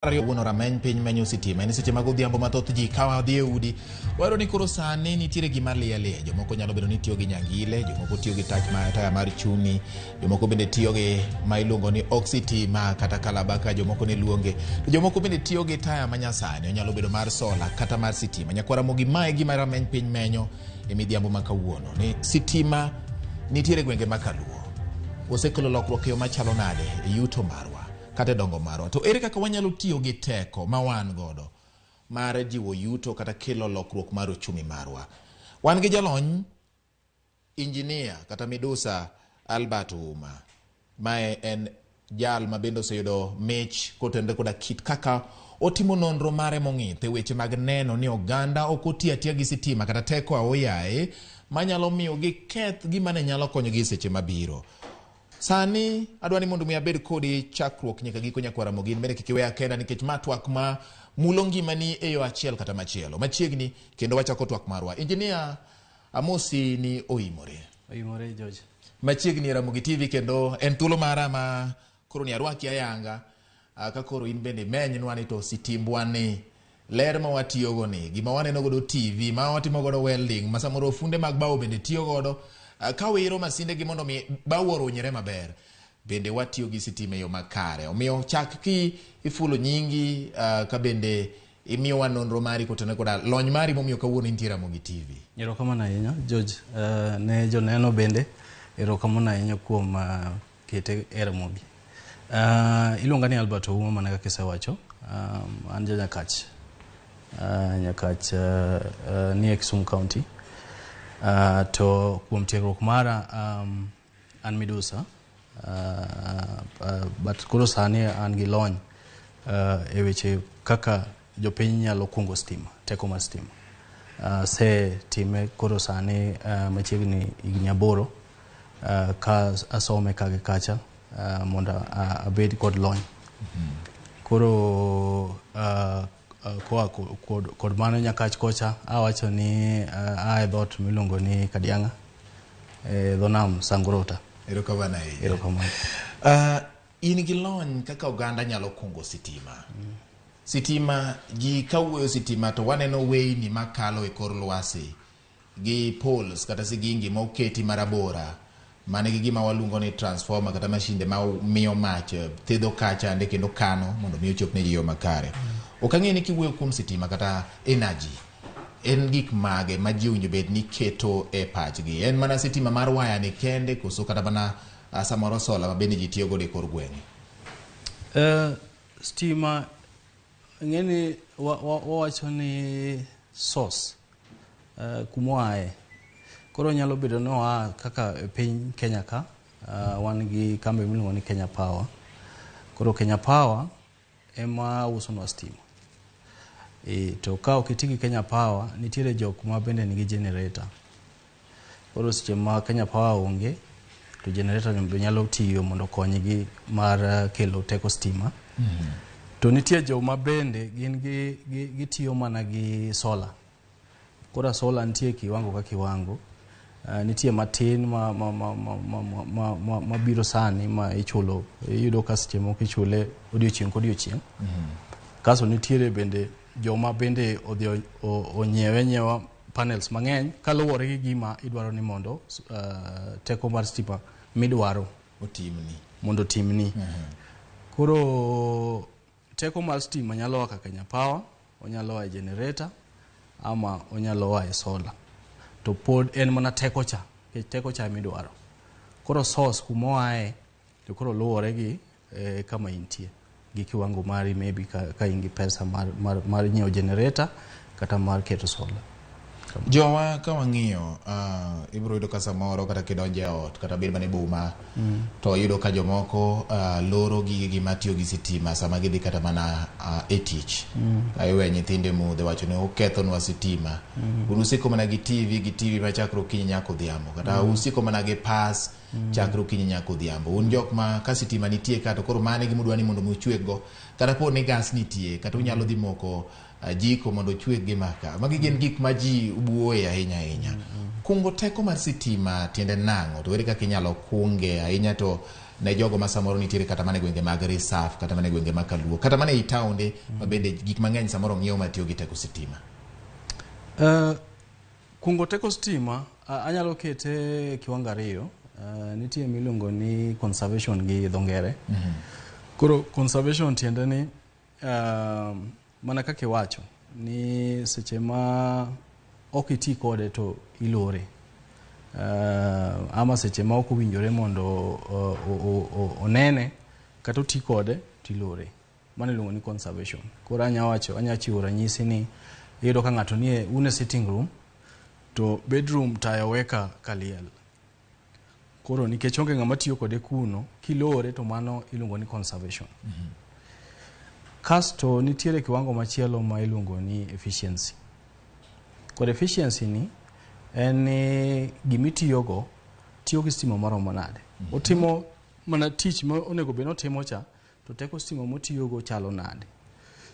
Ariyo wuon rameny piny menyo sitima. En seche mag odhiambo ma thoth ji ka dhi e udi wayudo ni koro sani nitiere gima liel jomoko nyalo bedo ni tiyo gi nyangile, jomoko tiyo gi tach ma taya mar chuni, jomoko bende tiyo gi ma iluongo ni oxitima kata kalabaka jomoko ne luonge, to jomoko bende tiyo gi taya ma nyasani, onyalo bedo mar sola kata mar sitima. Nyakwara Ramogi, mae gima rameny piny menyo e midhiambo ma kawuono ni sitima nitiere gwenge ma kaluo osekelo lokruok e yo machalo nade e yuto marwa kata e dongo marwa, to ere kaka wanyalo tiyo gi teko ma wan godo mar jiwo yuto kata kelo lokruok mar uchumi marwa. Wan gi jalony injinia kata midusa Albert Ouma. Mae en jal ma bende oseyudo mich kotenore koda kit kaka otimo nonro mare mong'ith e weche mag neno ni oganda ok oti atiya gi sitima kata teko aoyaye manyalo miyo giketh gima ne nyalo konyogi e seche mabiro. Sani adwa ni mondo mi abed kodi chakruok nyaka giko. Nyakwara Ramogi, in bende kik iweya kenda nikech ma twak ma mulo ngimani e yo achiel kata machielo. Machiegni kendo wachako twak marwa. Injinia, amosi ni oimore. Oimore, George. Machiegni e Ramogi TV kendo en thuolo mara ma koro ni arwaki ayanga ka koro in bende imenynwa ni to sitimbwa ni ler ma watiyogo ni gima waneno godo TV ma watimo godo welding ma samoro funde mag bao bende tiyo godo ka wiro masinde gi mondo mi bao orunyre maber, bende watiyo gi sitima e yo makare. Omiyo chak ki ifulo nyingi ka bende imiyowa nonro mari kotenore koda lony mari momiyo kawuono intie Ramogi TV. Erokamano ahinya, George. Ne joneno bende erokamano ahinya kuom kete e Ramogi. Iluonga ni Albert Ouma mana kaka isewacho. An ja Nyakach. Nyakach nie Kisumu County. To kuom tiegruok mara an midusa. But koro sani an gi lony e weche kaka jopiny nyalo kungo stima, teko mar stima. Asetime koro sani machiegni higni 8 ka asome ka gi kacha mondo abed kod lony. Koro koa kod mano Nyakach kocha awacho ni a e dhoot miluongo ni Kadiang'a e dho nam Sangorota. Erokamano ahinya. Erokamano. In gi lony kaka oganda nyalo kungo sitima. Sitima ji kawuoyo sitima to waneno weyni makalo e kor lwasi gi poles kata sigingi ma oketi marabora manigi gima waluongo ni transformer kata mashinde ma miyo mach thedho kachande kendo kano mondo mi ochop ne ji yo makare. Ok ang'eyo ni kiwuoyo kuom sitima kata energy en gik mage ma ji owinjo bed ni keto e pachgi. En mana sitima mar waya ni kende koso kata mana samoro sola ma bende ji tiyo godo e kor gwenge? Stima ing'eni wawacho ni source kumoaye koro nyalo bedo ni oa kaka e piny Kenya ka wan gi kambi miluongo ni Kenya Power. Koro Kenya Power ema usonwa stima. To ka ok iti gi Kenya Power, nitiere jok ma bende nigi generator. Koro seche ma Kenya Power onge to generator be nyalo tiyo mondo okonygi mar kelo teko stima. To nitie joma bende gin gi gitiyo mana gi solar. Koro solar nitie kiwango ka kiwango. Nitie matin ma biro sani ma ichulo, iyudo ka seche moko ichule odiochieng' kodiochieng'. Kasto nitiere bende joma bende odhi onyiewe nyiewa panels mang'eny kaluwore gi gima idwaro ni mondo teko mar stima midwaro otimni mondo otimni. Koro teko mar stima nyalo a ka Kenya Power, onyalo a e generator ama onyalo a e solar. To pod en mana teko cha, nikech teko cha emidwaro. Koro source kumoaye to koro luwore gi kama intie gi kiwango mari, maybe ka in gi pesa mar nyiewo generator kata mar keto solar. Jowa ka wang'iyo ibiro yudo ka samoro kata kidonjo e ot kata bed mana e boma to iyudo ka jomoko loro gigegi matiyo gi sitima sama gidhi kata mana e tich. Ka iwe nyithindo e mudho wacho ni ukethonwa sitima. Un usiko mana gi TV gi TV machakre okinyi nyaka odhiambo kata usiko mana gi pas chakre okinyi nyaka odhiambo. Un jok ma ka sitima nitie ka to koro mano e gima udwa ni mondo mi uchwekgo. Kata po ni gas nitie kata unyalo dhi moko jiko mondo ochwek gi maka. Magi gin gik ma ji wuoye ahinya ahinya. Kungo teko mar sitima tiende nang'o? To ere kaka inyalo kunge ahinya to Ne jogo ma samoro nitiere kata mana e gwenge mag Risaf, kata mana e gwenge mag Kaluo, kata mana ei taonde ma bende gik mang'eny samoro ng'iew matiyo gi teko sitima. Kungo teko stima anyalo kete e kiwango ariyo. Nitie miluongo ni conservation gi dho ngere. Koro conservation tiende ni mana kaka iwacho ni seche ma ok iti kode to ilore. Ama seche ma ok owinjore mondo onene kata oti kode to ilore. Mano iluongo ni conservation. Koro anya wacho, anya chiwo ranyisi ni iyudo ka ng'ato nie un e sitting room to bedroom taya owe ka liel. Koro nikech onge ng'ama tiyo kode kuno, kilore to mano iluongo ni conservation. Kasto nitiere kiwango machielo ma iluongo ni efficiency. Koro efficiency ni en ni gimitiyogo tiyo gi stima maromo nade. Otimo mana tich ma onego bed ni otimo cha, to teko stima motiyogo chalo nade.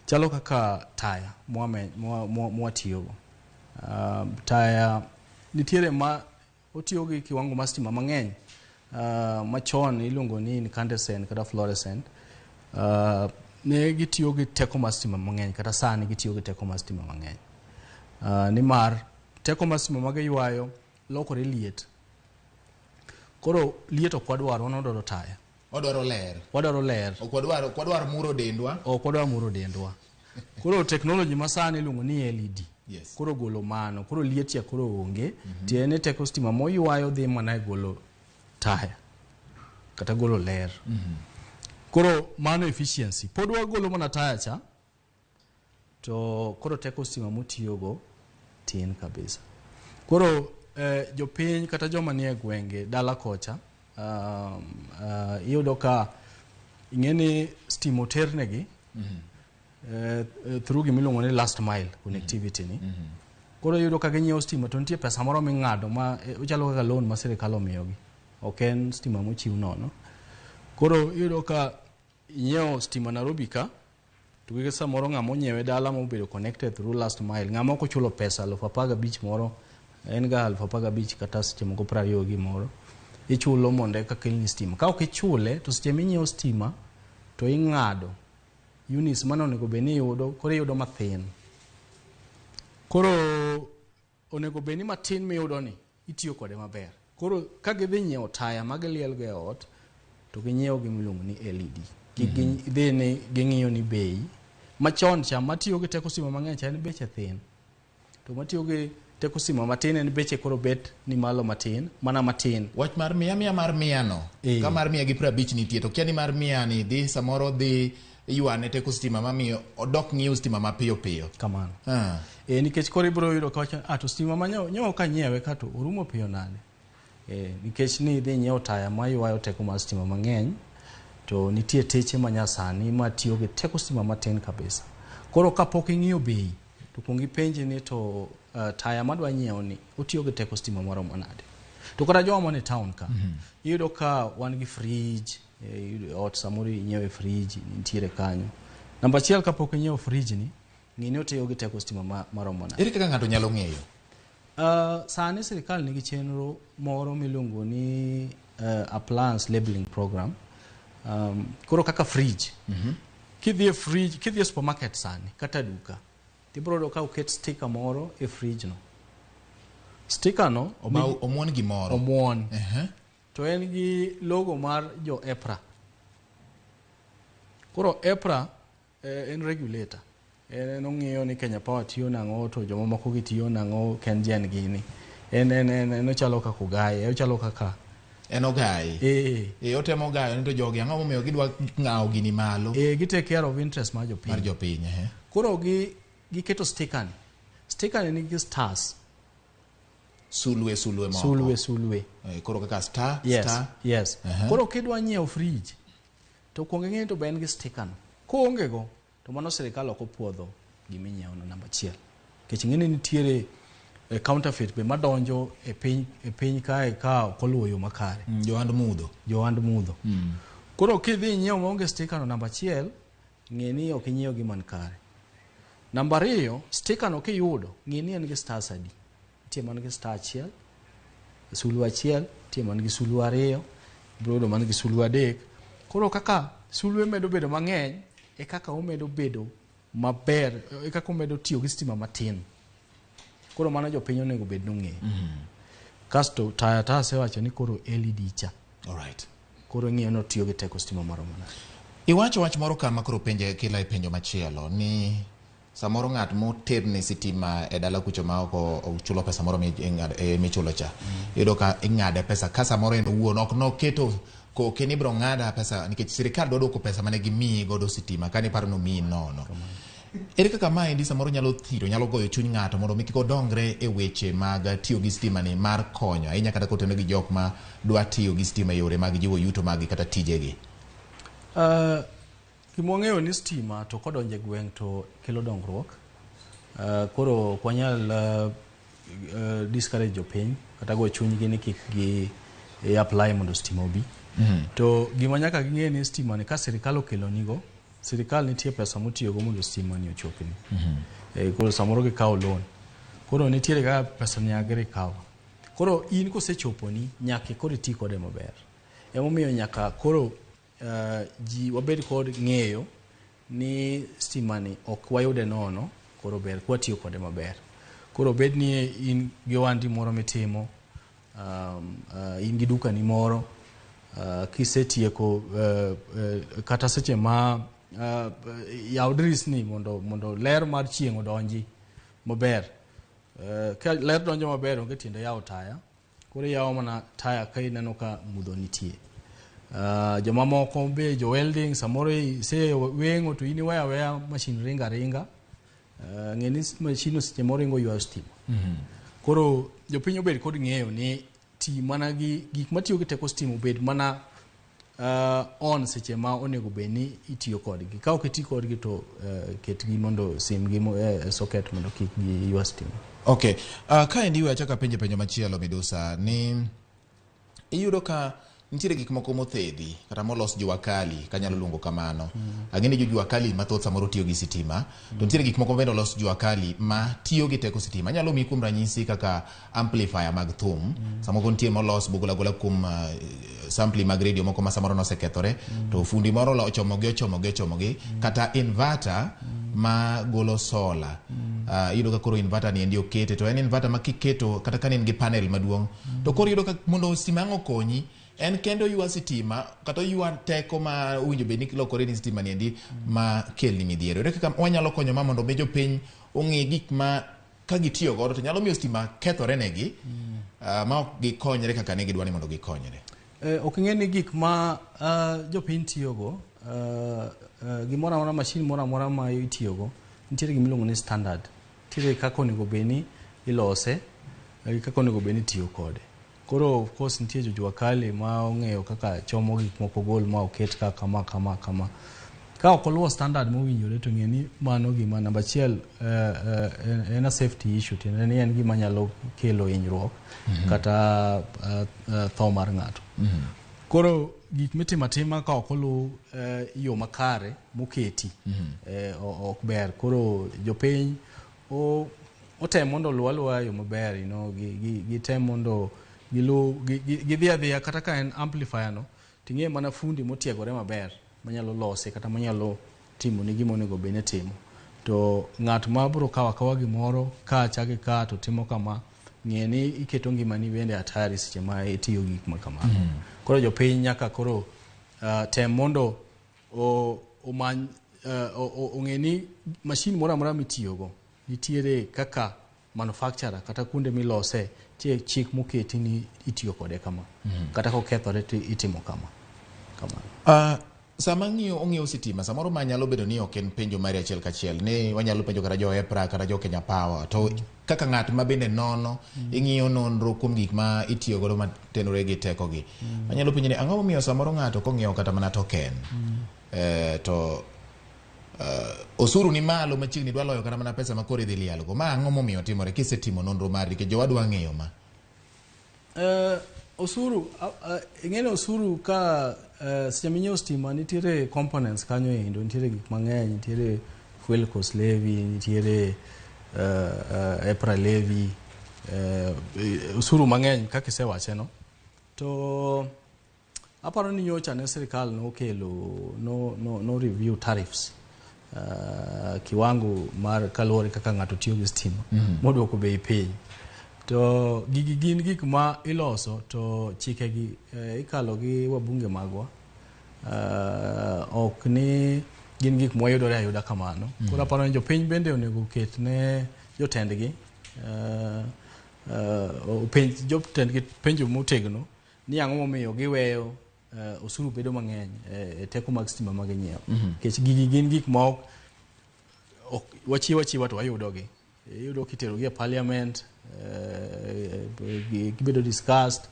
Chalo kaka taya mwatiyogo. Taya nitiere ma otiyo gi kiwango mar stima mang'eny, machon iluongo ni incandescent kata fluorescent. Ne gitiyo gi teko mar stima mang'eny, kata sani gitiyo gi teko mar stima mang'eny. Nimar teko mar stima ma giywayo lokore liet. Koro liet ok wadwar, wan wadwaro taya. Wadwaro ler. Wadwaro ler. Ok wadwar muro dendwa. Ok wadwar muro dendwa. Koro technology ma sani iluongo ni LED. Yes. Koro golo mano, koro liet cha koro onge. Tiende ni teko stima moywayo dhi mana e golo taya kata golo ler. Koro mano efficiency. Pod wagolo mana taya cha, to koro teko stima motiyogo tin kabisa. Koro jopiny kata joma nie gwenge dala kocha, iyudo ka ing'e ni stima oternegi through gimiluongo ni last mile connectivity ni. Koro iyudo ka ginyiewo stima to nitie pesa moro ming'ado ma ochalo kaka loan ma sirikal omiyogi. Ok en stima mochiw nono. Koro iyudo ka inyiewo stima Nairobi ka, to gi samoro ng'ama onyiewe dala mobedo connected through last mile, ng'ama ok ochulo pesa 15,000 moro, en ga 15,000 kata seche moko 20 gimoro, ichulo mondo eka kelni stima. Ka ok ichule to seche minyiewo stima to ing'ado units mane onego bed ni iyudo, koro iyudo mathin. Koro onego bed ni matin miyudo ni itiyo kode maber. Koro ka gidhi nyiewo taya ma giliel go e ot, to ginyiewo gima iluongo ni LED. Kik gidhi ni ging'iyo ni bei. Machon cha matiyo gi teko stima mang'eny cha en beche thin. To matiyo gi teko stima matin en beche koro bet ni malo matin, mana matin. Wach mar mia mia mar mia no. Ka mar 150 nitie to kia ni mar mia ni dhi samoro dhi ywane teko stima mamiyo odok ng'iewo stima mapiyo piyo. Kamano. Nikech koro ibiro yudo ka wacho, to stima ma nyo ok anyiewe ka to orumo piyo nade? Nikech ni idhi nyiewo taya maywayo teko mar stima mang'eny, to nitie teche manyasani matiyo gi teko stima matin kabisa. Koro kapok ing'iyo bei, to kuong ipenji ni to taya madwa nyiewo ni otiyo gi teko stima maromo nade. To kata joma man e town ka, iyudo ka wan gi fridge, ot samoro inyiewe fridge nitiere kanyo. Namba achiel, kapok inyiewo fridge ni, ng'i ni otiyo gi teko stima maromo nade. Ere kaka ng'ato nyalo ng'eyo? Sani sirikal nigi chenro moro miluongo ni appliance labeling program. Koro kaka fridge. Kidhi e fridge, kidhi e supermarket sani kata duka, tibiro yudo ka oket sticker moro e fridge no. Sticker no Obaw omuon gimoro. Omuon. To en gi logo mar jo EPRA. Koro EPRA en regulator. En ong'iyo ni Kenya Power tiyo nang'o to jomamoko gi tiyo nang'o, KenGen gini. En ochalo kaka ogaye, ochalo kaka En ogayi. Otemo gayo ni to jogi ang'o momiyo gidwa ng'awo gini malo. Gi take care of interest mar jopiny. Mar jopiny. Koro giketo sticker ni. Sticker ni nigi stars. Sulwe sulwe moko. Sulwe sulwe. Koro kaka star, Yes, star. yes. Koro kidwa nyiewo fridge to kuong ing'e to be en gi sticker no. Koonge go to mano sirikal ok opuodho giminyiewo no namba achiel. Nikech ing'e ni nitiere counterfeit be madonjo e piny kae ka ok oluwo yo makare. Johand mudho. Johand mudho. Koro kidhi inyiewo maonge sticker no namba achiel, ng'e ni ok inyiewo gima ni kare. Namba ariyo, sticker no kiyudo, ng'e ni en gi stars adi. Nitie man gi star achiel, sulwe achiel, nitie man gi sulwe ariyo, Ibiro yudo man gi sulwe 3. Koro kaka sulwe medo bedo mang'eny, e kaka omedo bedo maber, e kaka omedo tiyo gi stima matin. Koro mano jopiny onego bed nong'eyo. Kasto taya ta asewacho ni koro LED cha. Alright. Koro ing'iyo ni otiyo gi teko stima maromo nade. Iwacho wach moro kama koro penje kila e penjo machielo ni samoro ng'at moterne sitima e dala kucho ma ok ochulo pesa moro michulo cha, iyudo ka ing'ade pesa ka samoro en owuon ok noketo koke ni ibiro ng'ada pesa nikech sirikal dwa duoko pesa mane gimiyi godo sitima kane iparo ni omiyi nono. Ere kaka maendi samoro nyalo thiro, nyalo goyo chuny ng'ato mondo mi kik odongre e weche mag tiyo gi stima ni mar konyo ahinya kata kotenore gi jok ma dwa tiyo gi stima e yore mag jiwo yuto mag gi kata tijegi? Gima wang'eyo ni stima to kodonjo e gweng' to kelo dongruok. Koro ok wanyal discourage jopiny kata go chunygi ni kik gi apply mondo stima obi. To gima nyaka ging'e ni stima ni ka sirikal okelonigo, sirikal nitie pesa motiyogo mondo stima ni ochopni. Koro samoro gikawo loan. Koro nitiere kaka pesa ni nyaka recover. Koro in kosechoponi nyaka koro iti kode maber. Emomiyo nyaka koro ji wabed kod ng'eyo ni stima ni ok wayude nono, koro ber kwatiyo kode maber. Koro bed ni in gi ohandi moro mitimo, in gi dukani moro, kisetieko kata seche ma yaw dirisni mondo ler mar chieng' odonji maber. Ka ler donjo maber onge tiende yawo taya. Koro iyawo mana taya ka ineno ka mudho nitie. Jomamoko be jo welding samoro iseweng'o to in iweyo aweya machine ringa ringa. Ng'e ni machine seche moringo ywayo stima. Koro jopiny obed kod ng'eyo ni ti mana gi gik matiyo gi teko stima obed mana on seche ma onego bed ni itiyo kodgi. Ka ok iti kodgi to ketgi mondo simgi socket mondo kik giywa stima. Okay. Kaendi we achak apenje penjo machielo Midusa ni iyudo ka nitiere gik moko mothedhi kata molos jua kali kanyalo luongo kamano. Ang'e ni jo jua kali mathoth samoro tiyo gi sitima, to nitiere gik moko bende olos jua kali ma tiyo gi teko sitima. Anyalo miyi kuom ranyisi kaka amplifier mag thum. Samoro nitie molos bogol agola kuom sampli mag radio moko ma samoro nosekethore, to fundi moro ochomogi ochomogi ochomogi, kata inverter ma golo solar. Iyudo ka koro inverter ni endi okete, to en inverter ma kiketo kata ka in gi panel maduong', to koro iyudo ka mondo stima ang' okonyi, en kende oywa sitima kata oywa teko ma owinjo bed ni lokore ni sitima ni endi ma kelni midhiero. Ere kaka wanyalo konyo ma mondo mi jopiny ong'e gik ma ka gitiyo godo to nyalo miyo stima kethore negi, ma ok gikonyre kaka ne gidwa ni mondo gikonyre? Ok ing'e ni gik ma jopiny tiyogo, gimoro amora, machine moro amora ma itiyogo, nitiere gima iluongo ni standard. Nitiere kaka onego bed ni ilose, kaka onego bed ni itiyo kode. Koro of course nitie jo jua kali ma ong'eyo kaka chomo gik moko gol ma oket ka kama kama kama. Ka ok oluwo standard mowinjore to ng'e ni mano gima namba achiel, en a safety issue, tiende ni en gima nyalo kelo hinyruok kata tho mar ng'ato. Koro gik mitimo atima ka ok oluw yo makare moketi, ok ber. Koro jopiny otem mondo oluw aluwa yo maber, gitem mondo giluw, gidhi adhiya kata ka en amplifier no, ting'e mana fundi motiegore maber manyalo lose kata manyalo timo ni gima onego bed ni timo. To ng'at ma biro kawo akawa gimoro ka chake ka to timo kama, ng'e ni iketo ngimani bende hatari seche ma itiyo gi gik ma kamano. Koro jopiny nyaka koro tem mondo omany, ong'e ni machine moro amora mitiyogo nitiere kaka manufacturer kata kuonde milose nitie chik moketi ni itiyo kode kama. Kata kokethore to itimo kama. Kamano. Sama ong'iewo sitima, samoro ma nyalo bedo ni ok en penjo mari achiel kachiel, ni wanyalo penjo kata jo EPRA kata jo Kenya Power, to kaka ng'at ma bende nono, ing'iyo nonro kuom gik ma itiyo godo matenore gi tekogi. Anyalo penjo ni ang'o momiyo samoro ng'ato kong'iewo kata mana token, to osuru ni malo machiegni dwa loyo kata mana pesa ma koro idhi lialgo. Ma ang'o momiyo timore kisetimo nonro mari nikech jowadwa ng'eyo ma? Osuru, ing'e osuru ka seche minyiewo stima nitiere components kanyo endo, nitiere gik mang'eny, nitiere fuel cost levy, nitiere EPRA levy, osuru mang'eny kaka isewache no. To Aparo ni nyocha ne sirikal nokelo no review tariffs, kiwango mar kaluwore kaka ng'ato tiyo gi stima moduoko bei piny. To gigi gin gik ma iloso to chikegi ikalo gi wabunge magwa. Ok ni gin gik mwayudore ayuda kamano. Koro aparo ni jopiny bende onego oket ne jotendgi openj jotendgi penjo motegno ni ang'o momiyo giweyo osuru bedo mang'eny e teko mag stima ma ginyiewo. Nikech gigi gin gik ma ok wachiwo achiwa to wayudogi. Iyudo kiterogi e parliament, gibedo discussed,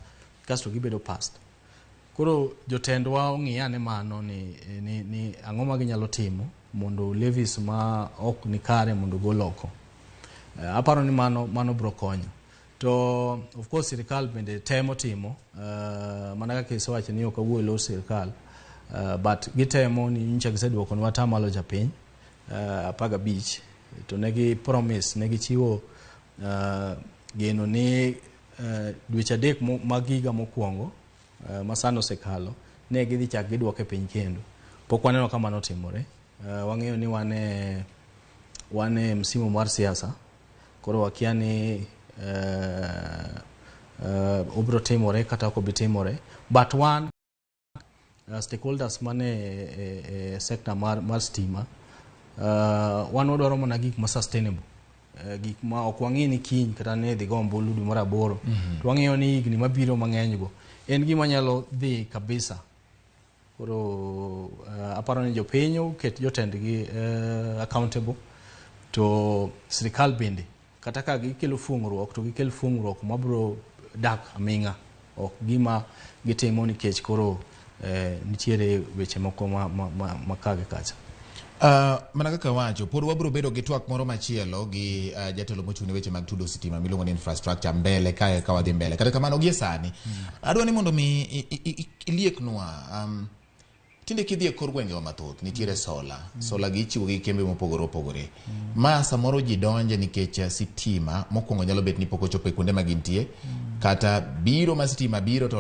kasto gibedo passed. Koro jotendwa ong'i ane mano ni ang'o ma ginyalo timo mondo levies ma ok ni kare mondo ogol oko. Aparo ni mano biro konyo. To of course sirikal bende temo timo mana kaka isewacho ni ok awuo e lo sirikal, but gitemo ni nyocha giseduokonwa atamalo japiny 15 to negi promise, ne gichiwo geno ni dweche 3 mag higa mokwongo ma sani osekalo ne gidhi chak giduoke piny kendo. Pok waneno ka mano otimore. Wang'eyo ni wan e msimu mar siasa, koro wakia ni obiro timore kata ok obi timore, but wan stakeholders mane e sector mar stima, wan wadwaro mana gik ma sustainable, gik ma ok wang'i ni kiny kata ne dhi go ombulu dwe mar 8 to wang'iyo ni higni mabiro mang'eny go en gima nyalo dhi kabisa. Koro aparo ni jopiny oket jotendgi accountable, to sirikal bende kata ka gikelo fuong'ruok to gikel fuong'ruok mabiro dak aming'a, ok gima gitimo nikech koro nitiere weche moko ma ka gi kacha. Mana kaka wacho, pod wabiro bedo gi twak moro machielo gi jatelo mochung' ne weche mag tudo sitima miluongo ni infrastructure mbele kae ka wadhi mbele. Kata kamano, gie sani adwa ni mondo mi ilieknwa tinde kidhi e kor gwengewa mathoth nitiere sola. Sola gi ichiwo gi kembe mopogore opogore ma samoro ji donje nikech sitima mokwongo nyalo bet ni pok ochopo e kuonde ma gintie kata biro ma sitima biro to